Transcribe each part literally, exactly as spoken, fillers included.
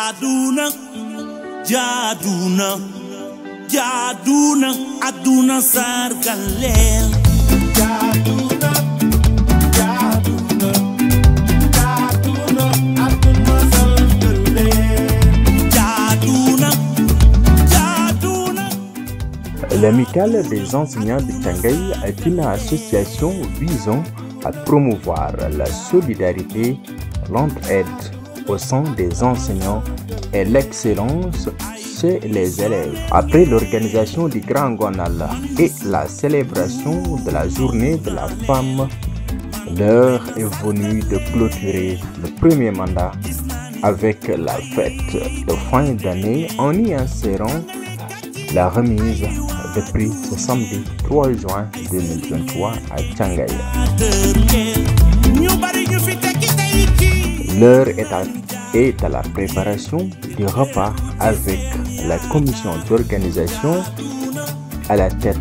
Jaaduna, jaaduna, jaaduna, aduna sargal leen. Jaaduna, jaaduna, jaaduna, aduna sargal leen. Jaaduna, jaaduna. L'Amicale des enseignants de Thiangaye est une association visant à promouvoir la solidarité, l'entraide au sein des enseignants et l'excellence chez les élèves. Après l'organisation du Grand Gonal et la célébration de la journée de la femme, l'heure est venue de clôturer le premier mandat avec la fête de fin d'année en y insérant la remise de prix ce samedi trois juin deux mille vingt-trois à Thiangaye. L'heure est à, est à la préparation du repas avec la commission d'organisation à la tête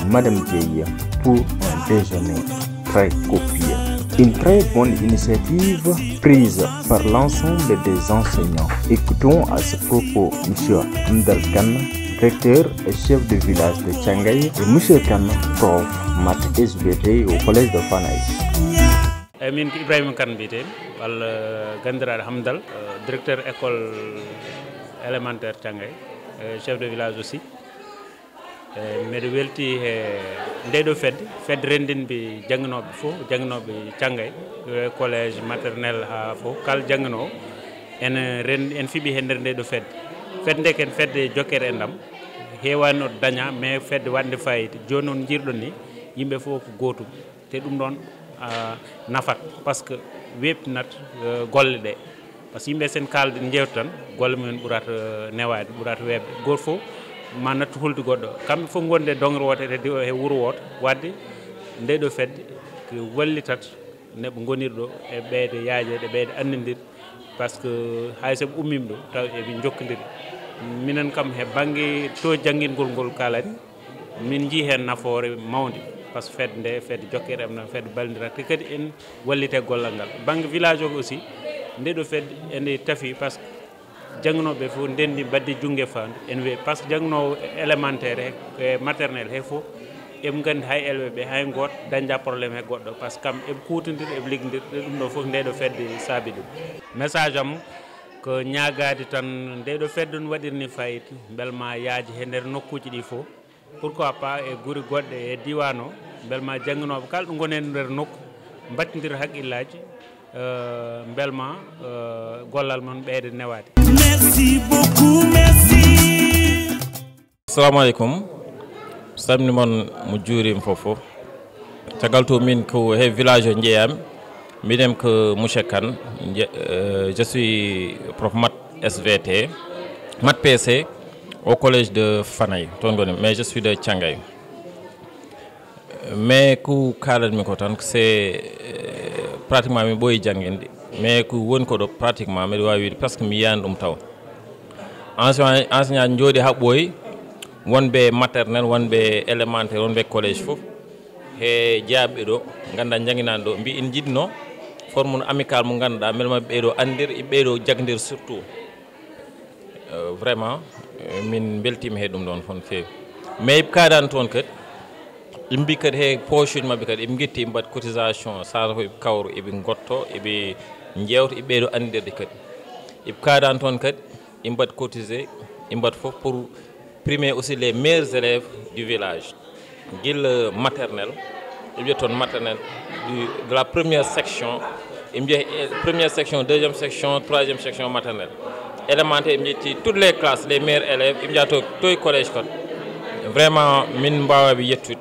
Madame Dieye pour un déjeuner très copieux. Une très bonne initiative prise par l'ensemble des enseignants. Écoutons à ce propos Monsieur Hamdal Kane, recteur et chef de village de Thiangaye, et Monsieur Kane, prof maths S V T au collège de Fanaye. Eyyi, min ko Ibrahima Kane mbiyetee-mi, walla ganndiraaɗo Hamdal, eh, directeur école élémentaire Thiangaye, eh, chef de village aussi. Eh, mbeɗa weltii he ndee ɗoo fedde, fedde renndinɓe jannginooɓe fof, jannginooɓe Thiangaye, eh, collège, maternelle haa fof, kala jannginoowo, en ren-, en fiɓii he nder ndee ɗoo fedde. Fedde nde ko fedde jokkere enɗam, heewaani no dañaa, mais fedde waɗnde faayiida. Jooni noon njiyruɗon ni, yimɓe fof ko gootum. Te ɗum ɗoon, ah, nafat, parce que weeɓtinat, eh, golle ɗe. Parce que yimɓe sen kaaldi njeewta tan, golle mumen ɓurata, eh, newaade, ɓurata weeɓde. Gooto fof ma nattu hulde goɗɗo. Kamɓe fof ngonde e doŋre wootere, he diw-, he wuro wooto. Waɗde ndee ɗoo fedde ko wallitat neɗɗo ngonirɗo e ɓeyde yaajeede, ɓeyde anndindir. Parce que hay so ɓe ummiima ɗo, taw eɓe njokkondiri. Minen kam he bannge to janngingol ngol kaalani, min njii heen nafoore mawnde, parce que fedde nde, fedde jokkere enɗam, fedde ballondiral, te kadi en wallite gollal ngal. Bannge village o aussi, nde ɗo fedde ene tafi, parce que jannginooɓe fof ndenndi, mbaddi junngo e faandu, en wi-, parce que jannginoowo élémentaire he, e maternelle he fof, eɓe nganndi hay élève ɓe, hay gooto dañda problème he goɗɗo, parce que kam eɓe kuutondira, eɓe liggondira, ɗum ɗo fof nde ɗo fedde saabi ɗum. Message am ko ñaagaade tan, nde ɗo fedde no waɗirni fayida, mbele ma yaaji he nder nokkuuji ɗi fof. Pourquoi pas e gure goɗɗe e diiwaan o, mbele ma jannginooɓe kala ɗo ngonen nder nokku, mbattindira hakkillaaji, eh, mbele ma, eh, gollal mon ɓeyda newaade. Merci beaucoup, merci. Assalamu aleykum. Salmini mon mo juurima fof fof. Caggal to min ko he village o jeeyami. Mbiɗen ko Monsieur Kane, je, euh, je suis prof maths S V T, maths P C au collège de Fanaye, toon ngoni, mais je suis de Thiangaye. Mais ko kaalatmi ko tan, c'est, euh, pratiquement mi ɓooyi jannginde, mais ko woni ko ɗo pratiquement mbiɗa waawi wiide presque mi yiyaani ɗum taw. Enseignant, enseignant njooɗi haa ɓooyi, wonɓe maternelle, wonɓe élémentaire, wonɓe collège fof. He jeyaaɓe ɗo, ngannduɗaa, njannginaani ɗo, mbi ina njiɗno forme amicale mo ngannduɗaa, mbele ma ɓeydo anndir, ɓeydo jagdir surtout. Euh, vraiment, euh, min mbeltiima he ɗum ɗoon fof no feewi. Mais iɓe kaadani toon kadi, iɓe mbi kadi he poche uji maɓɓe kadi, iɓe ngetti, iɓe mbaɗa cotisation, sara ko iɓe kawra, iɓe ngotto, iɓe njeewta, iɓe ɓeydo anndirde kadi. Iɓe kaadani toon kadi, iɓe mbaɗa cotiser, iɓe mbaɗa fof pour primer aussi les meilleurs élèves du village. Gila maternelle, iɓe ƴetta toon maternelle du, de la première section, iɓe njeeya, eh, première section, deuxième section, troisième section maternelle. Élémentaire, iɓe njetti toutes les classes, les meilleurs élèves, iɓe njeeya to, to e collège kon. Vraiment, min mbaawaɓe yettude.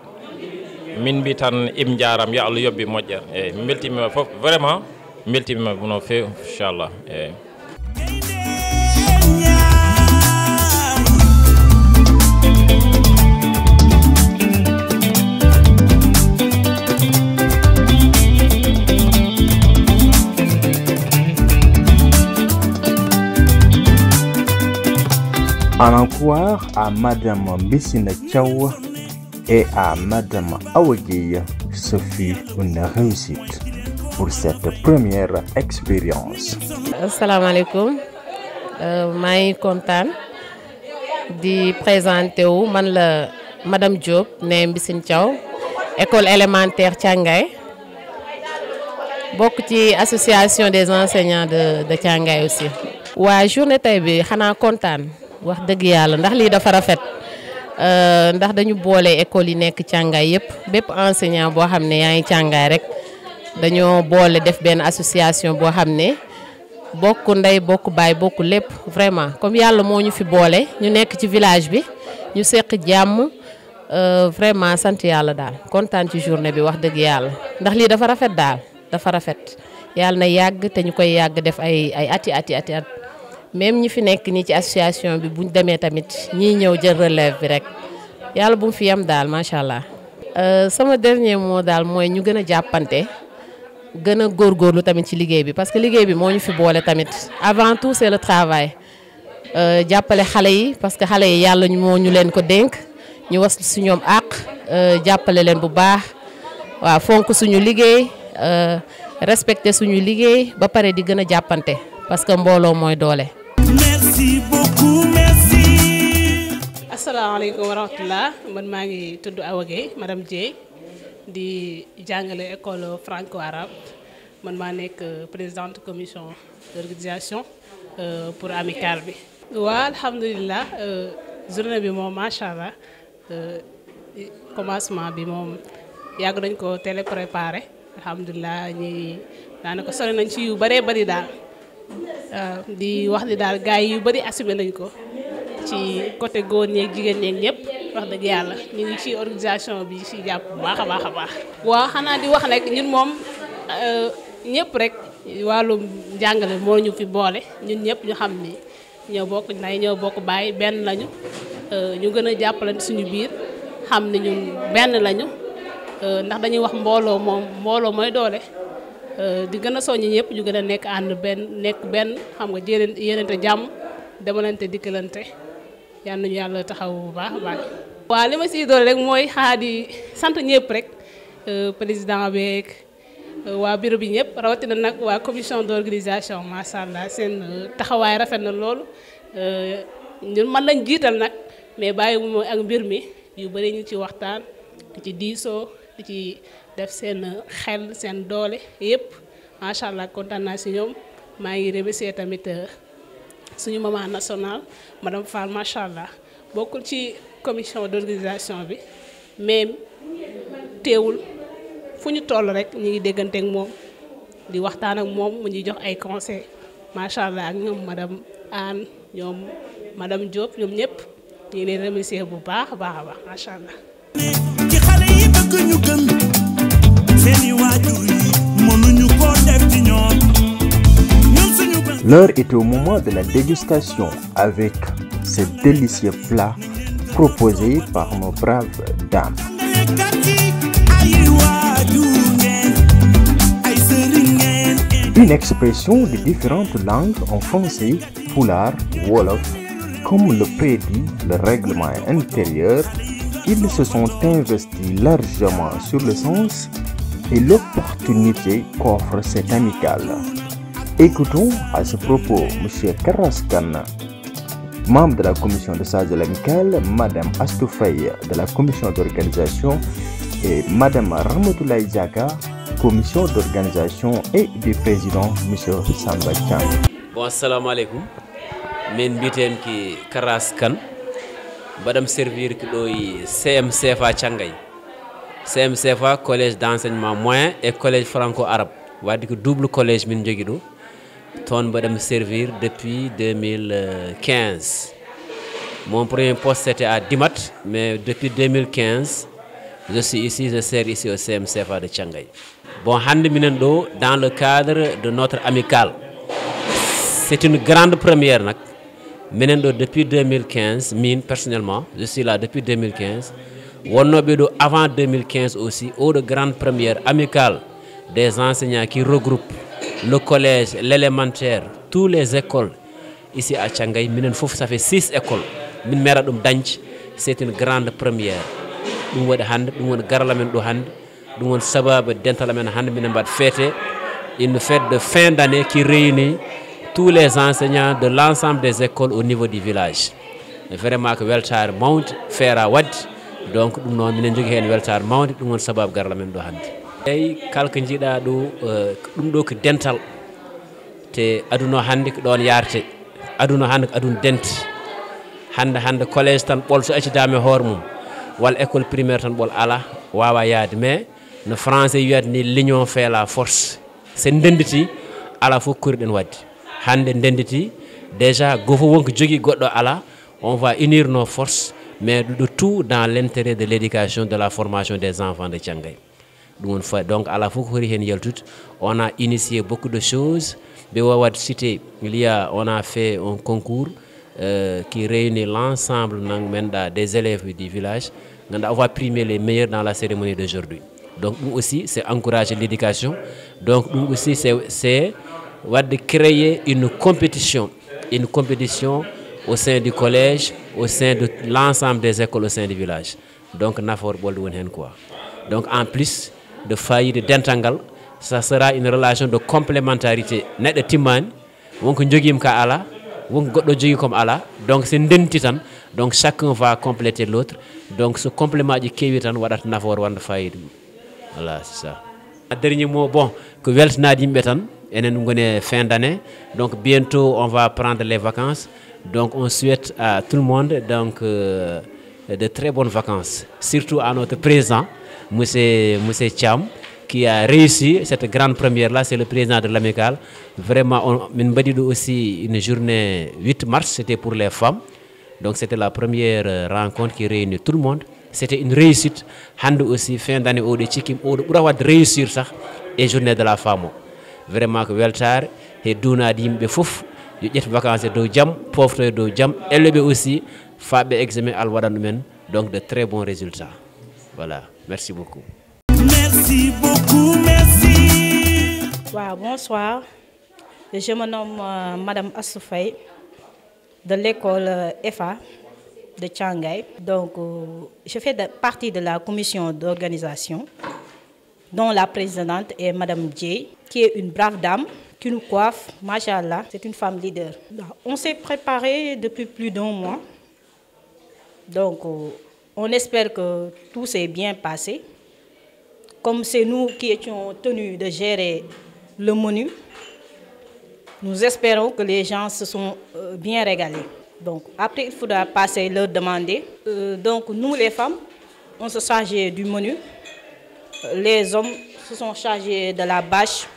Min mbi tan iɓe njaaraama, yo Allah yoɓ ɓe moƴƴere. Eyyi, min mbeltiima fof, vraiment, mbeltiima no feewi, inchallah. Eyyi. Un encours à Madame Mbissina Thiaw et à Madame Awa Guèye. Ce fut une réussite pour cette première expérience. Assalamu aleykum. Euh, maa ngi kontaan di présenté wu, man la madame Diop, ne Mbissine Thiaw, école élémentaire Thiangay, bokk ci association des enseignants de de Thiangay aussi. Waa, journée tey bi, xanaa kontaan, wax dëgg yàlla, ndax lii dafa rafet. Euh, ndax dañu boole école yi nekk Thiangay yépp, bépp enseignant boo xam ne yaa ngi Thiangay rek, dañoo boole def benn association boo xam ne bokk ndey, bokk baay, bokk lépp. Vraiment, comme yàlla moo ñu fi boole, ñu nekk ci village bi, ñu seq jàmm. Euh, vraiment, sant yàlla daal, kontaan ci journée bi, wax dëgg yàlla, ndax lii dafa rafet daal, dafa rafet. Yàlla na yàgg, te ñu koy yàgg def ay ay ati ati ati at. Même ñi fi nekk nii ci association bi, buñ demee tamit, ñiy ñëw jël relève bi rek, yàlla bu mu fi yem daal, macha allah. Euh, sama dernier mot daal mooy ñu gën a jàppante, gën a góorgóorlu tamit ci liggéey bi, parce que liggéey bi moo ñu fi boole tamit. Avant tout, c'est le travail. Euh, jàppale xale yi, parce que xale yi, yàlla moo ñu leen ko dénk, ñu was si ñoom àq. Euh, jàppale leen bu baax, waaw, fonk suñu liggéey, euh, respecté suñu liggéey, ba pare di gën a jàppante, parce que mbooloo mooy doole. Merci beaucoup, merci. Asalaamaaleykum wa rahmatullah, man maa ngi tudd Awa Gueye, madame Dieye, di jàngale école franco-arabe. Man maa nekk présidente commission d'organisation euh, pour amicale bi. Waaw, alhamdulilah, euh, journée bi moom, macha allah, euh, commencement bi moom, yàgg nañ ko télé préparé. Alhamdulilah, ñi daanaka sori nañ ci yu bëree bëri daal. Waaw, di wax ni daal, gars yi, yu bëri assumé nañ ko ci côté góor ñeeg jigéen ñeeg ñëpp. Wax dëgg yàlla, ñu ngi ci organisation bi, ci jàpp bu baax a baax a baax. Waaw, xanaa di wax rek, ñun moom, euh, ñëpp rek, wàllum njàngale moo ñu fi boole, ñun ñëpp ñu xam ni ñoo bokk ndey, ñoo bokk baay, benn lañu. Euh, ñu gën a jàppalante suñu biir, xam ne ñun benn lañu. Euh, ndax dañuy wax mbooloo moom, mbooloo mooy doole. Euh, di gën a soññi ñëpp ñu gën a nekk ànd benn, nekk benn, xam nga, jéereen yéenante jàmm, demalante dikkalante. Yal nañu yàlla taxaw bu baax a baax. Waaw, li ma siy doole rek mooy xaa di sant ñëpp rek, euh, président beeg, euh, waa bureau bi ñëpp, rawatina nag waa commission d'organisation. Macha allah, seen, euh, taxawaay rafet na loolu. Euh, ñun man lañ jiital nag, mais bàyyi mu ak mbir mi, yu bëri ñu ci waxtaan, di ci diisoo, di ci def seen xel, seen doole yëpp. Macha allah, kontaan naa si ñoom. Maa ngi remercier tamit, euh, suñu maman nationale, madame Fall, macha allah, bokkul ci commission d'organisation bi, mais teewul fu ñu toll rek ñu ngi déggante ak moom, di waxtaan ak moom, mu ñuy jox ay conseils. Macha allah, ak ñoom madame Anne, ñoom madame Diop, ñoom ñëpp ñu ngi leen remercier bu baax a baax a baax, macha allah. Ci xale yi bëgg ñu gën, seeni waajur yi mënuñu koo def ci ñoom. Ñun suñu bés. L'heure est au moment de la dégustation avec ces délicieux plats proposés par nos braves dames. Jàngalekat yi, ay waajur ngeen, ay sëriñ ngeen. Une expression de différentes langues en français, pulaar, wolof, comme le prédit le règlement intérieur, ils se sont investis largement sur le sens et l'opportunité qu'offre cette amicale. Écoutons à ce propos monsieur Karass Kane, membre de la commission de charge de l'amicale, madame Astou Faye de la commission d'organisation et madame Ramatoulaye Diaka, commission d'organisation et du président monsieur Samba Thiam. Bon, assalamu aleykum. Min mbiyetee-mi ko Karass Kane, mbaɗam servir ko ɗo e C M C F A Thiangay. C M C F A, collège d'enseignement moyen et collège franco-arabe. Waɗde ko double collège min njogii ɗo. Toon mbaɗam servir depuis deux mille quinze. Mon premier poste, c'était à Dimat, mais depuis deux mille quinze, je suis ici, je sers ici au C M C F A de Thiangay. Bon, hannde minen ɗo, dans le cadre de notre amicale, c'est une grande première nak. Minen ɗo depuis deux mille quinze, min personnellement, je suis là depuis deux mille quinze. Wonnooɓe ɗo avant deux mille quinze aussi, o ɗo grande première amicale des enseignants qui regroupe le collège, l'élémentaire, tous les écoles ici à Thiangay. Minen fof, ça fait six écoles. Min meeɗaa ɗum dañde, c'est une grande première. Ɗum waɗi hannde, ɗum woni garal amen ɗo hannde. Ɗum woni sababu dental amen hannde, minen mbaɗa fête, une fête de fin d'année qui réunit Tous les enseignants de l'ensemble des écoles au niveau du village. Vraiment ko weltaare mawnde feera waɗde. Donc ɗum noon minen njogii heen weltaare mawnde, ɗum woni sababu garal amen ɗo hannde. Eyi, kala ko njiiɗaa ɗo, eh, ɗum ɗo ko dental. Te aduna o hannde ko ɗoon yaarete. Aduna o hannde ko aduna denti. Hannde, hannde collège tan ɓool so accidaama e hoore mum, walla école primaire tan ɓool alaa, waawaa yahde. Mais no français wiyata ni, l'union fait la force. So en ndennditi, alaa fof ko koriɗen waɗde. Hannde ndennditi, déjà, gooto fof won ko jogii, goɗɗo alaa, on va unir nos forces, mais le tout dans l'intérêt de l'éducation, de la formation des enfants de Thiangay. Ɗum woni fa-, donc, alaa fof ko foti heen yaltude. On a initié beaucoup de choses. Mbeɗa waawi waɗde cité, il y a, on a fait un concours, euh, qui réunit l'ensemble nan, men ɗa, des élèves du village. Ganduɗa, on va primer les meilleurs dans la cérémonie d'aujourd'hui. Donc, ɗum aussi, c'est encourager l'éducation. Donc, ɗum aussi, c'est, c'est waɗde créer une compétition, une compétition au sein du collège, au sein de l'ensemble des écoles au sein du village. Donc, nafoore ɓolde woni heen quoi. Donc, en plus de fayida dental ngal, ça sera une relation de complémentarité. Neɗɗo timmaani, won ko njogiimi ka alaa, won ko goɗɗo jogii ko mi alaa. Donc, so en ndennditi tan, donc chacun va compléter l'autre. Donc, so complément ji keewi tan, waɗat nafoore, wonda fayida. Voilà, c'est ça. Dernier mot, bon, ko weltanaade yimɓe tan, enen ngoni e fin d'année, donc bientôt on va prendre les vacances, donc on souhaite à tout le monde, donc, euh, de très bonnes vacances, surtout à notre président, monsieur, monsieur Thiam, qui a réussi cette grande première-là, c'est le président de l'Amicale. Vraiment, on, min mbaɗi ɗo aussi une journée huit mars, c'était pour les femmes. Donc, c'était la première, euh, rencontre qui réunit tout le monde. C'était une réussite. Hannde aussi, fin d'année, oɗo cikki, oɗo ɓura waɗde réussir sax e journée de la femme o. Vraiment ko weltaare, he duunaade yimɓe fof, yo ƴettu vacances e dow jam, pofto e dow jam. Elɓe ɓe aussi, faɓe examen, Allah waɗan ɗumen donc de très bons résultats. Voilà, merci beaucoup. Merci beaucoup, merci. Waaw, bonsoir. Je me nomme, euh, Madame Astou Faye de l'école, euh, F A de Thiangay. Donc, euh, je fais de- partie de la commission d'organisation dont la présidente est Madame Dieye, qui est une brave dame, qui nous coiffe, machallah, c'est une femme leader. On s'est préparé depuis plus d'un mois. Donc, euh, on espère que tout s'est bien passé. Comme c'est nous qui étions tenus de gérer le menu, nous espérons que les gens se sont, euh, bien régalés. Donc, après, il faudra passer leur demander. Euh, donc, nous, les femmes, on se chargeait du menu. Les hommes se sont chargés de la bâche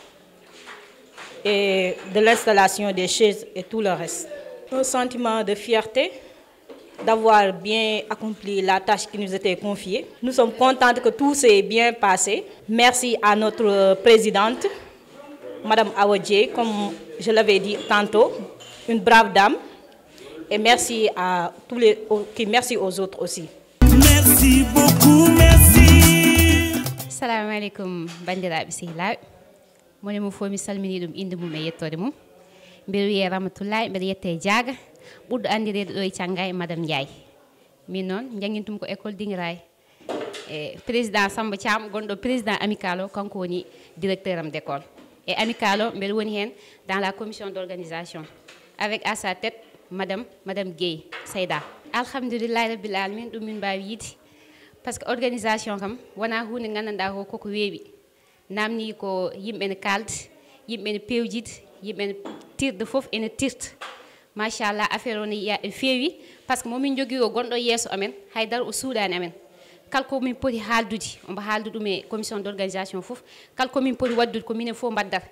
et de l'installation des chaises et tout le reste. Un sentiment de fierté d'avoir bien accompli la tâche qui nous était confiée. Nous sommes contentes que tout s'est bien passé. Merci à notre présidente, Madame Awa Dieye, comme je l'avais dit tantôt, une brave dame. Et merci à tous les, au- qui, merci aux autres aussi. Merci beaucoup, merci. Assalamu aleykum, banndiraaɓe sehilaaɓe. Moni mo fof mi salmini ɗum innde mum e yettoode mum. Mbeɗa wiyee Ramatullahi, mbeɗa yettee Jaaga, ɓurɗo anndireede ɗo e Canngaay, Madame Ndiaye. Min noon, njanngintum ko école Dingiraay. E président Samba Thiam, gonɗo président amical o, kanko woni directeur am d'école. E amical o, mbeɗa woni heen dans la commission d'organisation, avec à sa tête Madame, Madame Guèye Sayda. Alhamdulillahi Rabbil Alamin, ɗum min mbaawi yiide. Parce que organisation kam, wonaa huunde nganndanɗaa ko koko weeɓi. Naamni ko yimɓe ne kaalda, yimɓe ne pewjida, yimɓe ne tirda, fof ene tirda. Machallah, affaire o ne yiya e feewi, parce que momin jogii o gonɗo yeeso amen, haydara o suuɗaani amen. Kala ko min poti haaldude, omo haalda ɗum e commission d'organisation fof. Kala ko min poti waɗdude, ko minen fof mbaddata.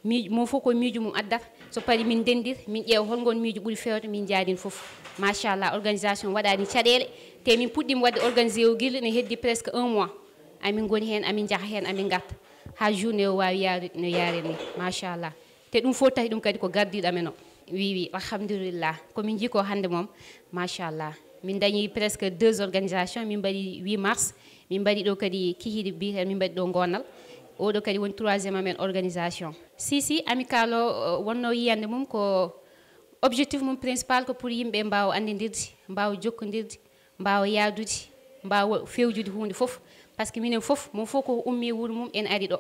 Miijo mum fof ko miijo mum addata. So parii min ndenndir, min ƴeewa hol ngoon miijo ɓuri feewde, min njaadin fof. Machallah, organisation waɗaani caɗeele, te min puɗɗiima waɗde organisé o gila ne heddi presque un mois. Amin ngoni heen, amin njaha heen, amin ngarta. Haa journée o waawi yaarude no yaariri ni. Machallah. Te ɗum fof tawi ɗum kadi ko gardiiɗo amen o. Wi, wi, alhamdulillah. Ko min njii ko hannde moom, machallah. Min ndañi presque deux organisations, min mbaɗi huit mars, min mbaɗi ɗo kadi kihiiɗe biyeteeɗe, min mbaɗi ɗo Ngonal. Oɗo kadi woni troisième amen organisation. Si, si, Amical o, o wonno yiyande mum ko objectif mum principal ko pour yimɓe mbaawa anndidirde, mbaawa jokkondirde, mbaawa yaadude, mbaawa fewjude huunde fof. Parce que minen fof, mum fof ko ummi wuro mum en ari ɗo.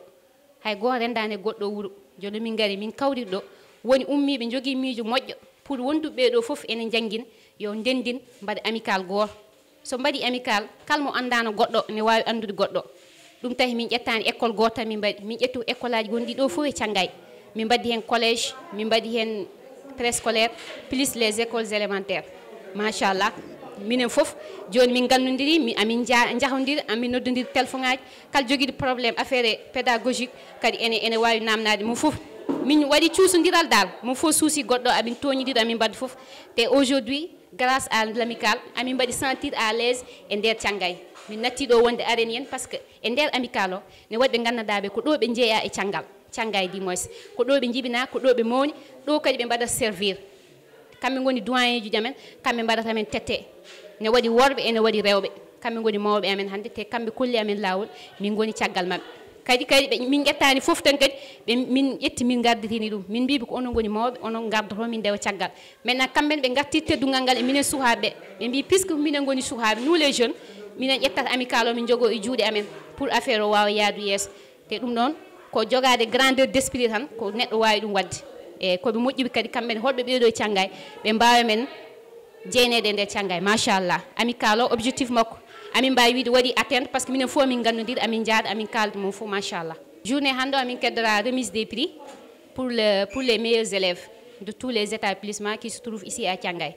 Hay gooto renndaani e goɗɗo wuro. Jooni min ngari, min kawriri ɗo Woni ummiiɓe njogii miijo moƴƴo pour wonduɓe ɓee ɗoo fof ene njanngin, yo ndenndin, mbaɗa amical gooto. So mbaɗi amical, kala mo anndaano goɗɗo ne waawi anndude goɗɗo. Ɗum tahi min ƴettaani école gooto tan min mbaɗi. Min ƴetti ko école aji gonɗi ɗo fof e Cangay. Min mbaɗi heen collège, min mbaɗi heen préscolaire, plus les écoles élémentaires. Machallah. Minen fof, jooni min nganndondiri, mi, amin nja-, njahondiri, amin noddondiri téléphone aji. Kala jogiiɗo problème affaire pédagogique, kadi ene, ene waawi naamnaade mo fof. Min waɗi cuusondiral dal, mo fof suusi goɗɗo, amin tooñondiri, amin mbaɗa fof. Te aujourd'hui, grâce à l'amicale, amin mbaɗi sentir à l'aise e nder Cangay. Min natti ɗo wonde areni en, parce que e nder amicale o, ne waɗi ɓe nganndanɗaa ɓe ko ɗo ɓe njeeya e canngal, Cangay du moins. Ko ɗo ɓe njibina, ko ɗo ɓe mawni, ɗo kadi ɓe mbaɗa servir. Kamɓe ngoni doyen ji amen, kamɓe mbaɗata men tette. Ne waɗi worɓe, ene waɗi rewɓe. Kamɓe ngoni mawɓe amen hannde, te kamɓe kolli amen laawol, min ngoni caggal maɓɓe. Kadi, kadi ɓe, min ƴettaani fof tan kadi, ɓe, min ƴetti, min ngarditini ɗum. Min mbii ɓe ko onon ngoni mawɓe, onon ngardoto, min ndewa caggal. Maintenant, kamɓe ɓe ngarti teddungal ngal e minen suhaaɓe ɓe. Ɓe mbii, puisque minen ngoni suhaaɓe, nous les jeunes, minen ƴettata amicale o, min njogoo e juuɗe amen pour affaire o waawa yaadu yeeso. Te ɗum ɗoon ko jogaade grandeur d'esprit tan, ko neɗɗo waawi ɗum waɗde. E ko ɓe moƴƴuɓe kadi, kamɓe ne, holɓe ɓeeɗo e Cangay, ɓe mbaawa men jeyneede e nder Cangay, machallah. Amicale o, objectif makko, amin mbaawi wiide waɗi atteinte, parce que minen fof amin nganndondiri, amin njaada, amin kaalda mon fof, machallah. Journée hannde o, amin keddora remise des prix pour le, pour les meilleurs élèves de tous les établissements qui se trouvent ici à Cangay.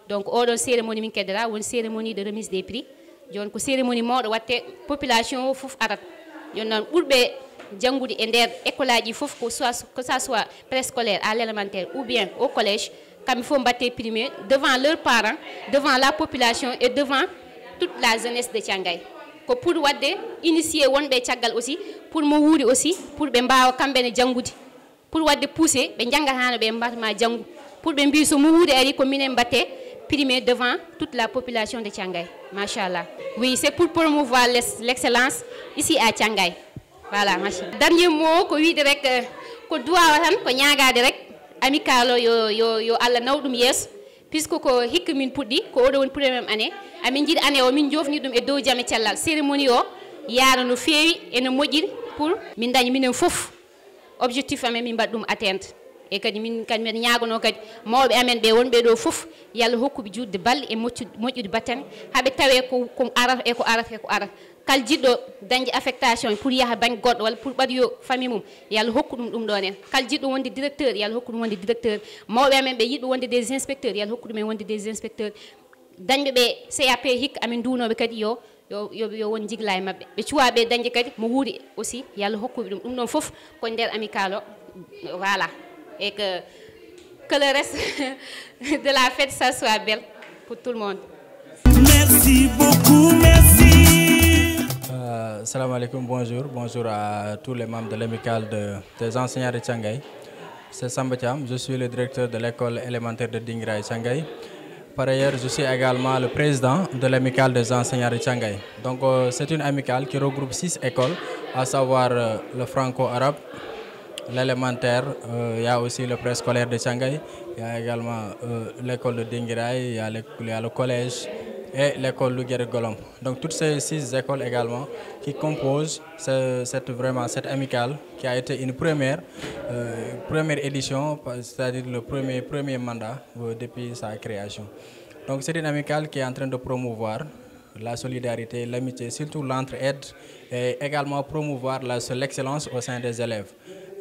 Donc, oɗon cérémonie min keddora, woni cérémonie de remise des prix. Jooni ko cérémonie mawɗo waɗte, population o fof arat. Jooni noon, ɓurɓe janngude e nder école aji fof, ko soit, que ça soit préscolaire, à l'élémentaire ou bien au collège, kamɓe fof mbaɗte primé devant leurs parents, devant la population et devant toute la jeunesse de Cangay. Ko pour waɗde initier wonɓe caggal aussi, pour mo wuuri aussi, pour ɓe mbaawa kamɓe ne janngude. Pour waɗde poussé, ɓe njanngata hano ɓe mbatma janngu. Pour ɓe mbii so mo wuuri ari ko minen mbatte primé devant toute la population de Cangay. Machallah. Oui, c'est pour promouvoir l'ex-, l'excellence ici à Cangay. Voilà, machallah. Dernier mot, ko wiide rek, euh, ko duwaawa tan, ko ñaagaade rek. Amicale o yo, yo, yo Allah naw ɗum yeeso. Puisque ko hikka min puɗɗi, ko oɗo woni première année. Amin njiɗi année o, min jofni ɗum e dow jam e cellal. Cérémonie o yaara no feewi, ene moƴƴiri pour min daña minen fof objectif amen, min mbaɗa ɗum atteinte. E kadi min kadi mbiɗa ñaagonoo kadi mawɓe amen ɓe wonɓe ɗo fof, yo Allah hokku ɓe juutde balɗe e moƴƴu-, moƴƴude battane, haa ɓe tawee ko, ko arata e ko arata e ko arata. Kala jiɗɗo dañde affectation pour yaha baŋ goɗɗo walla pour ɓaɗoyo famille mum, yo Allah hokku ɗum ɗum ɗon en. Kala jiɗɗo wonde directeur, yo Allah hokku ɗum wonde directeur. Mawɓe amen ɓe yiɗɓe wonde des inspecteurs, yo Allah hokku ɗum en wonde des inspecteurs. Dañɓe ɓe C A P hikka, amin nduwnooɓe kadi yo, yo, yo, yo won njigla e maɓɓe. Ɓe cuwaa ɓe dañde kadi mo wuuri aussi, yo Allah hokku ɓe ɗum. Ɗum ɗon fof ko nder amicale o. Voilà. Et que, que le reste de la fête, ça soit belle pour tout le monde. Merci beaucoup, merci. Euh, salam alaikum, bonjour. Bonjour à tous les membres de l'amicale de, des enseignants de Cangay. C'est Samba Thiam, je suis le directeur de l'école élémentaire de Dingirai Cangay. Par ailleurs, je suis également le président de l'amicale des enseignants de Cangay. Donc, euh, c'est une amicale qui regroupe six écoles, à savoir, euh, le franco-arabe, l'élémentaire, euh, il y a aussi le préscolaire de Cangay, il y a également, euh, l'école de Dingirai, il y a le, il y a le collège et l'école Louguéré Golom. Donc toutes ces six écoles également qui composent ce- cette, vraiment, cette amicale qui a été une première, euh, première édition, c'est-à-dire le premier, premier mandat, euh, depuis sa création. Donc c'est une amicale qui est en train de promouvoir la solidarité, l'amitié, surtout l'entraide, et également promouvoir la, l'excellence au sein des élèves.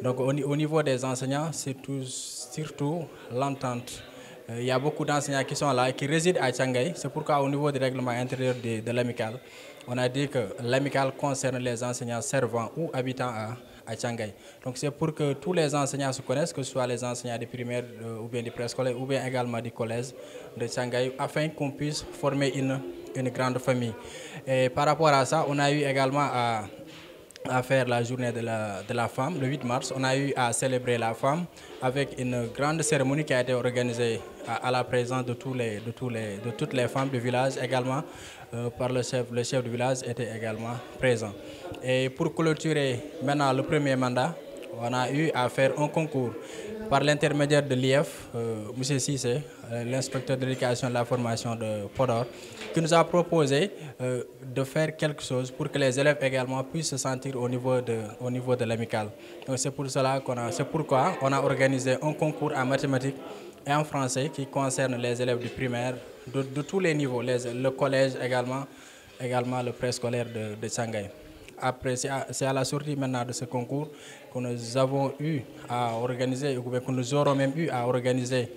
Donc au, ni- au niveau des enseignants, c'est tout- surtout l'entente. Euh, il y a beaucoup d'enseignants qui sont là, qui résident à Cangay. C'est pourquoi au niveau du règlement intérieur de, de l'amicale, on a dit que l'amicale concerne les enseignants servant ou habitant à, à Cangay. Donc c'est pour que tous les enseignants se connaissent, que ce soit les enseignants du primaire, euh, ou bien du préscolaire, ou bien également du collège de Cangay, afin qu'on puisse former une, une grande famille. Et par rapport à ça, on a eu également à, à faire la journée de la, de la femme, le huit mars. On a eu à célébrer la femme avec une grande cérémonie qui a été organisée à, à la présence de tous les, de tous les, de toutes les femmes du village, également, euh, par le chef. Le chef du village était également présent. Et pour clôturer maintenant le premier mandat, on a eu à faire un concours. par l'intermédiaire de l'I F, euh, monsieur Cissé, euh, l'inspecteur de l'éducation et de la formation de Podor, qui nous a proposé, euh, de faire quelque chose pour que les élèves également puissent se sentir au niveau de, au niveau de l'amicale. Donc c'est pour cela qu'on a, c'est pourquoi on a organisé un concours en mathématiques et en français qui concerne les élèves du primaire, de, de tous les niveaux, les, le collège également, également le préscolaire de, de Shanghai. Après, c'est à, c'est à la sortie maintenant de ce concours que nous avons eu à organiser, ou bien que nous aurons même eu à organiser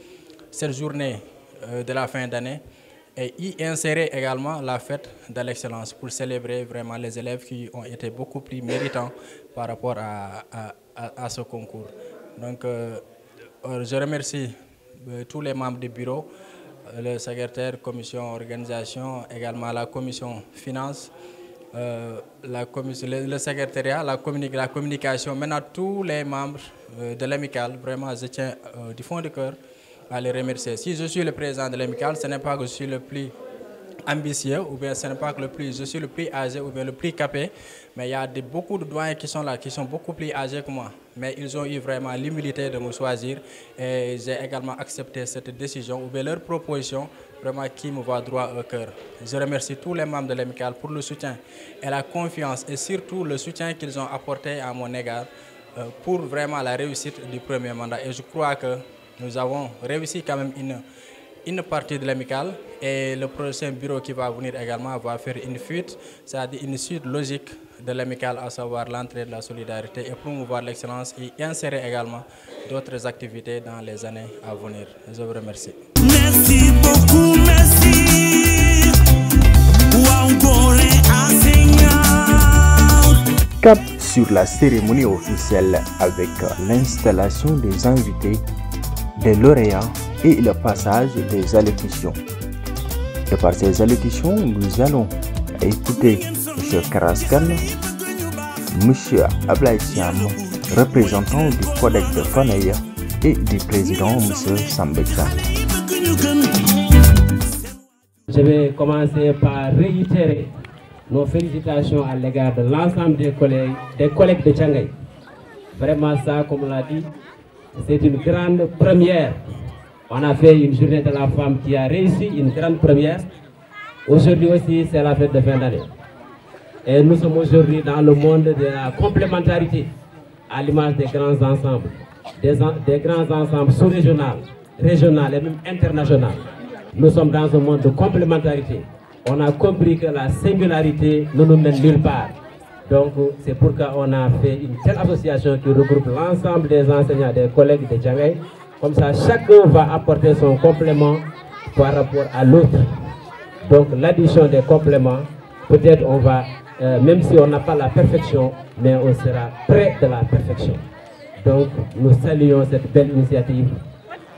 cette journée, euh, de la fin d'année et y insérer également la fête de l'excellence pour célébrer vraiment les élèves qui ont été beaucoup plus méritants par rapport à, à, à, à ce concours. Donc, euh, euh, je remercie, euh, tous les membres du bureau, euh, le secrétaire, commission organisation, également la commission finance, euh, la commission, le, le secrétariat, la, communi- la communication, maintenant tous les membres, euh, de l'amicale. Vraiment, je tiens, euh, du fond du cœur à les remercier. Si je suis le président de l'amicale, ce n'est pas que je suis le plus ambitieux, ou bien ce n'est pas que le plus, je suis le plus âgé, ou bien le plus capé, mais il y a de, beaucoup de doyens qui sont là, qui sont beaucoup plus âgés que moi. Mais ils ont eu vraiment l'humilité de me choisir et j'ai également accepté cette décision ou bien leur proposition vraiment qui me va droit au cœur. Je remercie tous les membres de l'amicale pour le soutien et la confiance et surtout le soutien qu'ils ont apporté à mon égard, euh, pour vraiment la réussite du premier mandat. Et je crois que nous avons réussi quand même une, une partie de l'amicale et le prochain bureau qui va venir également va faire une fuite, c'est-à-dire une suite logique de l'amicale, à savoir l'entraide, la solidarité et promouvoir l'excellence et insérer également d'autres activités dans les années à venir. Je vous remercie. Merci beaucoup, merci. Wow, gore enseignant. Cap sur la cérémonie officielle avec l'installation des invités, des lauréats et le passage des allocutions. Et par ces allocutions, nous allons écouter monsieur Karaskan, monsieur Ablaye Thiam, représentant du codec de Fanay, et du président monsieur Samba Thiam. Je vais commencer par réitérer nos félicitations à l'égard de l'ensemble des collègues, des collègues de Thiangay. Vraiment, ça, comme on l'a dit, c'est une grande première. On a fait une journée de la femme qui a réussi, une grande première. Aujourd'hui aussi, c'est la fête de fin d'année. Et nous sommes aujourd'hui dans le monde de la complémentarité, à l'image des grands ensembles, des en-, des grands ensembles sous-régionaux, régionaux et même internationaux. Nous sommes dans un monde de complémentarité. On a compris que la singularité ne nous mène nulle part. Donc, c'est pourquoi on a fait une telle association qui regroupe l'ensemble des enseignants, des collègues de Thiangay. Comme ça, chacun va apporter son complément par rapport à l'autre. Donc, l'addition des compléments, peut-être on va, euh, même si on n'a pas la perfection, mais on sera près de la perfection. Donc, nous saluons cette belle initiative.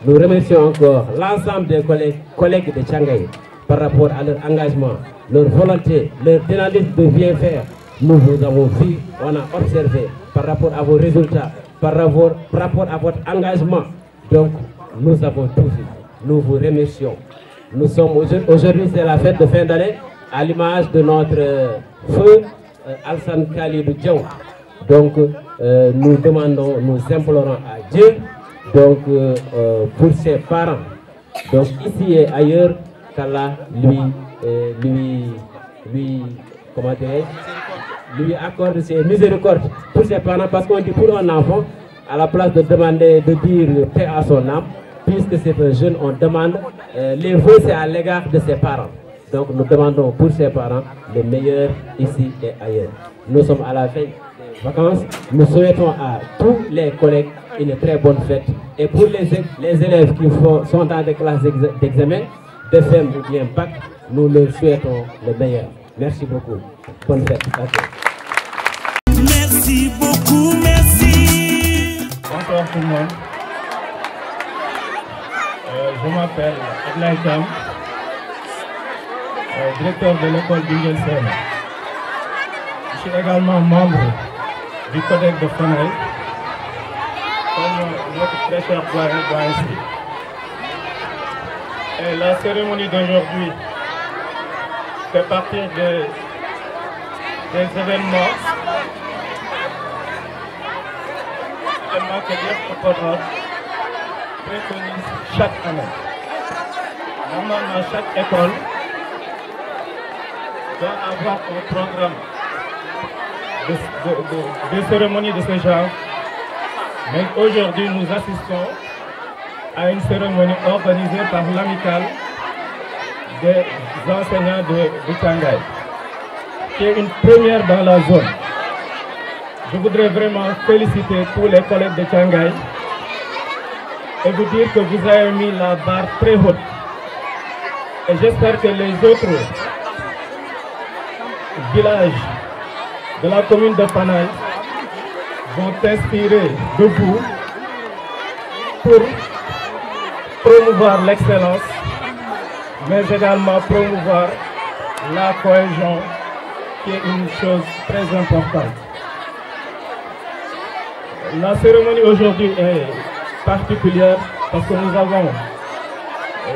Nous remercions encore l'ensemble des collègues, collègues de Thiangay par rapport à leur engagement, leur volonté, leur dynamisme de bien faire. Nous vous avons vu, on a observé par rapport à vos résultats, par rapport, par rapport à votre engagement. Donc, nous avons tout vu. Nous vous remercions. Nous sommes aujourd-, aujourd'hui, c'est la fête de fin d'année, à l'image de notre, euh, feu, euh, Alsan Khalidou Diaw. Donc, euh, nous demandons, nous implorons à Dieu, donc, euh, euh, pour ses parents. Donc, ici et ailleurs, qu'Allah lui, euh, lui, lui, comment dirais-je, lui accorde ses miséricordes pour ses parents, parce qu'on dit pour un enfant, à la place de demander, de dire paix à son âme, puisque c'est un jeune, on demande, euh, les vœux, c'est à l'égard de ses parents. Donc nous demandons pour ses parents le meilleur ici et ailleurs. Nous sommes à la fin des vacances. Nous souhaitons à tous les collègues une très bonne fête. Et pour les, les élèves qui font, sont dans des classes d'ex-, d'examen, de fin ou bien bac, nous leur souhaitons le meilleur. Merci beaucoup. Bonne fête. Ok. Merci beaucoup, merci. Bonsoir tout le monde. Euh, je m'appelle Ablaye Thiam, euh, directeur de l'école Bingel Sène. Je suis également membre du codec de Fanay, comme notre très cher doyen, doyen Sy. Et la cérémonie d'aujourd'hui fait partie de, des événements, événements que dire pour Podor. Préconise chaque année. Normalement, chaque école doit avoir un programme de, de, de, de cérémonie de ce genre. Mais aujourd'hui, nous assistons à une cérémonie organisée par l'amicale des enseignants de, de Thiangaye, qui est une première dans la zone. Je voudrais vraiment féliciter tous les collègues de Thiangaye et vous dire que vous avez mis la barre très haute. Et j'espère que les autres villages de la commune de Fanaye vont s'inspirer de vous pour promouvoir l'excellence, mais également promouvoir la cohésion, qui est une chose très importante. La cérémonie aujourd'hui est particulière parce que nous avons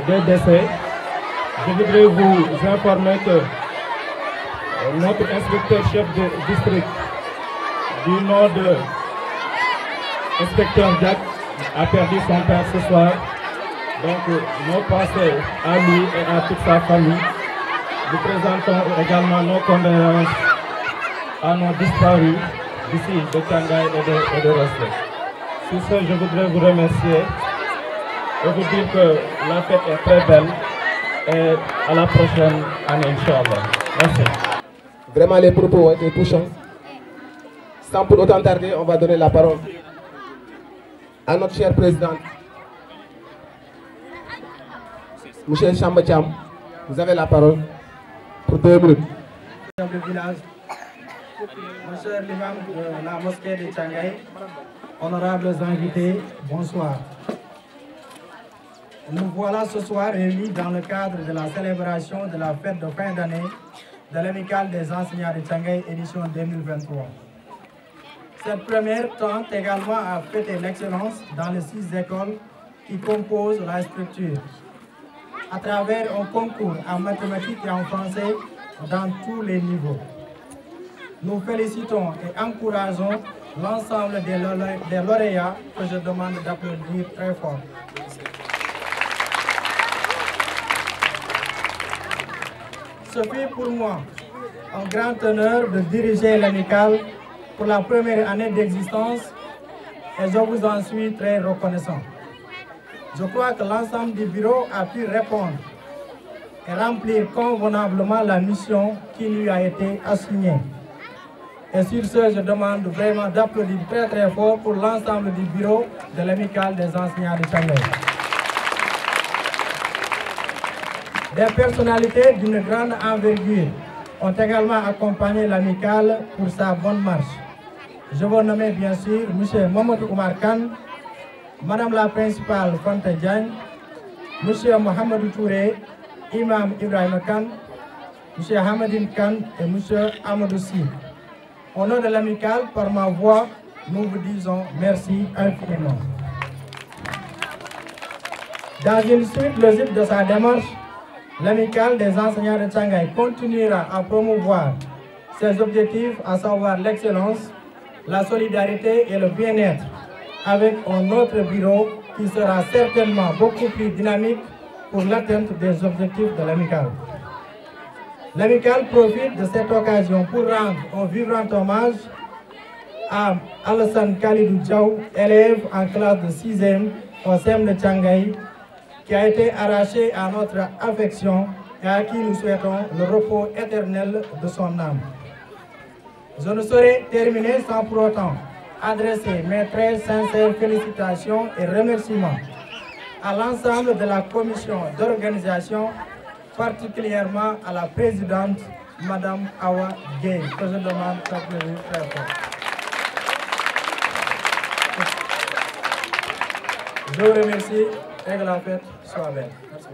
des décès. Je voudrais vous informer que notre inspecteur chef de district, du nom de inspecteur Jack, a perdu son père ce soir. Donc, nos pensées à lui et à toute sa famille. Nous présentons également nos condoléances à nos disparus d'ici, de Thiangaye et de, et de Rossé. Sur ce, je voudrais vous remercier et vous dire que la fête est très belle et à la prochaine année, Inch'Allah. Merci. Vraiment, les propos ont été touchants. Sans pour autant tarder, on va donner la parole à notre chère présidente, Monsieur Samba Thiam. Vous avez la parole pour deux minutes. Chef de village, monsieur l'imam de la mosquée de Thiangaye, honorables invités, bonsoir. Nous voilà ce soir réunis dans le cadre de la célébration de la fête de fin d'année de l'Amicale des enseignants de Thiangaye, édition deux mille vingt-trois. Cette première tend également à fêter l'excellence dans les six écoles qui composent la structure, à travers un concours en mathématiques et en français dans tous les niveaux. Nous félicitons et encourageons l'ensemble des lala-, des lauréats que je demande d'applaudir très fort. Ce fut pour moi un grand honneur de diriger l'Amicale pour la première année d'existence et je vous en suis très reconnaissant. Je crois que l'ensemble du bureau a pu répondre et remplir convenablement la mission qui lui a été assignée. Et sur ce, je demande vraiment d'applaudir très, très fort pour l'ensemble du bureau de l'Amicale des enseignants de Thiangaye. Des personnalités d'une grande envergure ont également accompagné l'Amicale pour sa bonne marche. Je veux nommer bien sûr monsieur Mamadou Oumar Kane, madame la principale Fanta Diagne, monsieur Mohamedou Touré, imam Ibrahima Kane, monsieur Hamadine Kane et monsieur Amadou Sy. Au nom de l'Amicale, par ma voix, nous vous disons merci infiniment. Dans une suite logique de sa démarche, l'Amicale des enseignants de Thiangaye continuera à promouvoir ses objectifs, à savoir l'excellence, la solidarité et le bien-être, avec un autre bureau qui sera certainement beaucoup plus dynamique pour l'atteinte des objectifs de l'Amicale. L'Amicale profite de cette occasion pour rendre un vibrant hommage à Alassane Kalidou Diaw, élève en classe de sixième au C M de Thiangaye, qui a été arraché à notre affection et à qui nous souhaitons le repos éternel de son âme. Je ne saurais terminer sans pour autant adresser mes très sincères félicitations et remerciements à l'ensemble de la commission d'organisation, particulièrement à la présidente, madame Awa Gueye, que je demande d'applaudir très fort. Je vous remercie et que la fête soit belle. Merci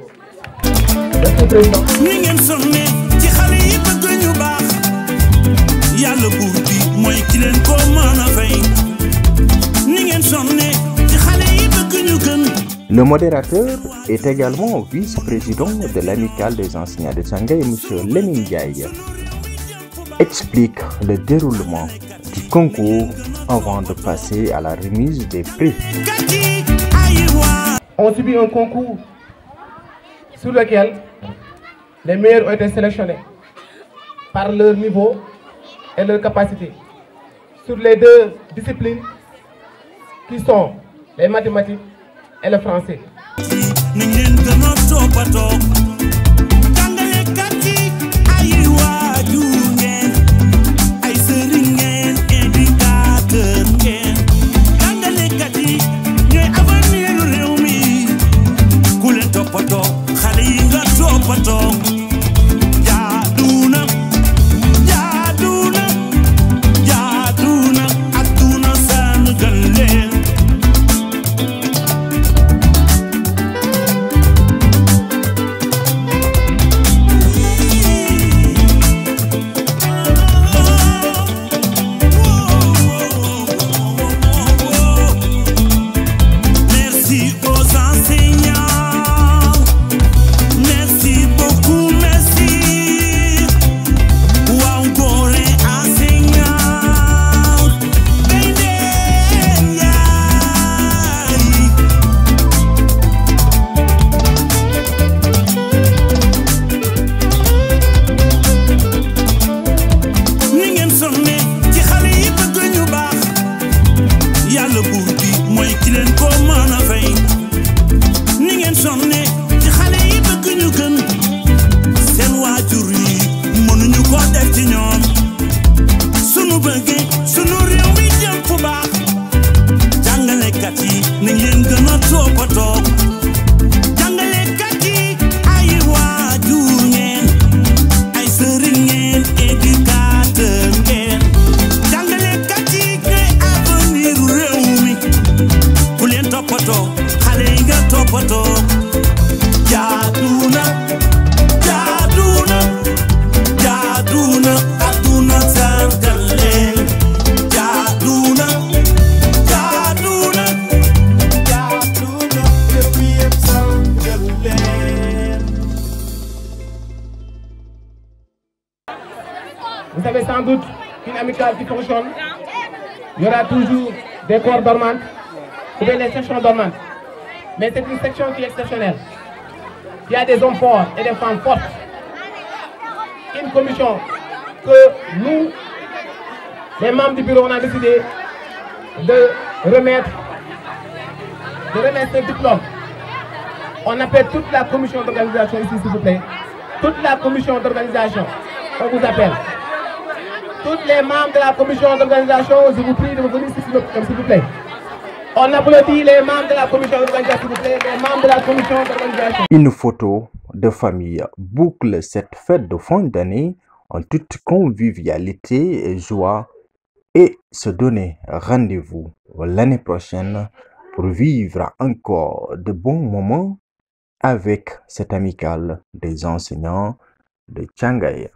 beaucoup. Ni ngeen sonne ci xale yi bëgg ñu baax, Yàlla buur bi mooy ki leen ko mën a fay. Ni ngeen sonne ci xale yi bëgg ñu gën. Le modérateur est également vice-président de l'Amicale des enseignants de Thiangaye, monsieur Lamine Ndiaye, explique le déroulement du concours avant de passer à la remise des prix. ont subi un concours sur lequel les meilleurs ont été sélectionnés par leur niveau et leur capacité sur les deux disciplines qui sont les mathématiques et le français. Nañ leen gën a toppatoo jàngalekat yi. Ay waajur ngeen, ay sëriñ ngeen, éducateur ngeen. Jàngalekat yi ñooy avenir réew mi. Ku leen toppatoo, xale yi nga toppatoo. Jaadu na, jaadu na, jaadu na, àdduna sargal leen. Merci aux enseignants. Merci beaucoup, merci. Waaw, góore enseignant. Gaynde Njaay. Ni ngeen sonne ci xale yi bëgg ñu baax, Yàlla buur bi mooy ki leen ko mën a fay. Ni ngeen sonne ci xale yi bëgg ñu gën, seen waajur yi mënuñu ko def ci ñoom. Sunu bëggee sunu réew mi jëm fu baax, jàngalekat yi nañ leen gën a toppatoo. Jàngalekat yi ay waajur ngeen, ay sëriñ ngeen, éducateur ngeen. Jàngalekat yi ñooy avenir réew mi. Ku leen toppatoo, xale yi nga toppatoo. Jaadu na, jaadu na, jaadu na, àdduna sargal leen. Jaadu na, jaadu na, jaadu na, réew mi yëpp sargal leen. Vous savez sans doute qu'une amicale qui fonctionne, il y aura toujours des corps dormants ou bien des sections dormantes. Mais c'est une section qui est exceptionnelle. Il y a des hommes forts et des femmes fortes. Une commission que nous, les membres du bureau, on a décidé de remettre, de remettre ce diplôme. On appelle toute la commission d'organisation ici, s'il vous plaît. Toute la commission d'organisation, on vous appelle. Tous les membres de la commission d'organisation, je vous prie de venir ici, s'il vous plaît. On applaudit les membres de la commission d'organisation, s'il vous plaît. Les membres de la commission d'organisation. Une photo de famille boucle cette fête de fin d'année en toute convivialité et joie et se donner rendez-vous l'année prochaine pour vivre encore de bons moments avec cette amicale des enseignants de Thiangaye.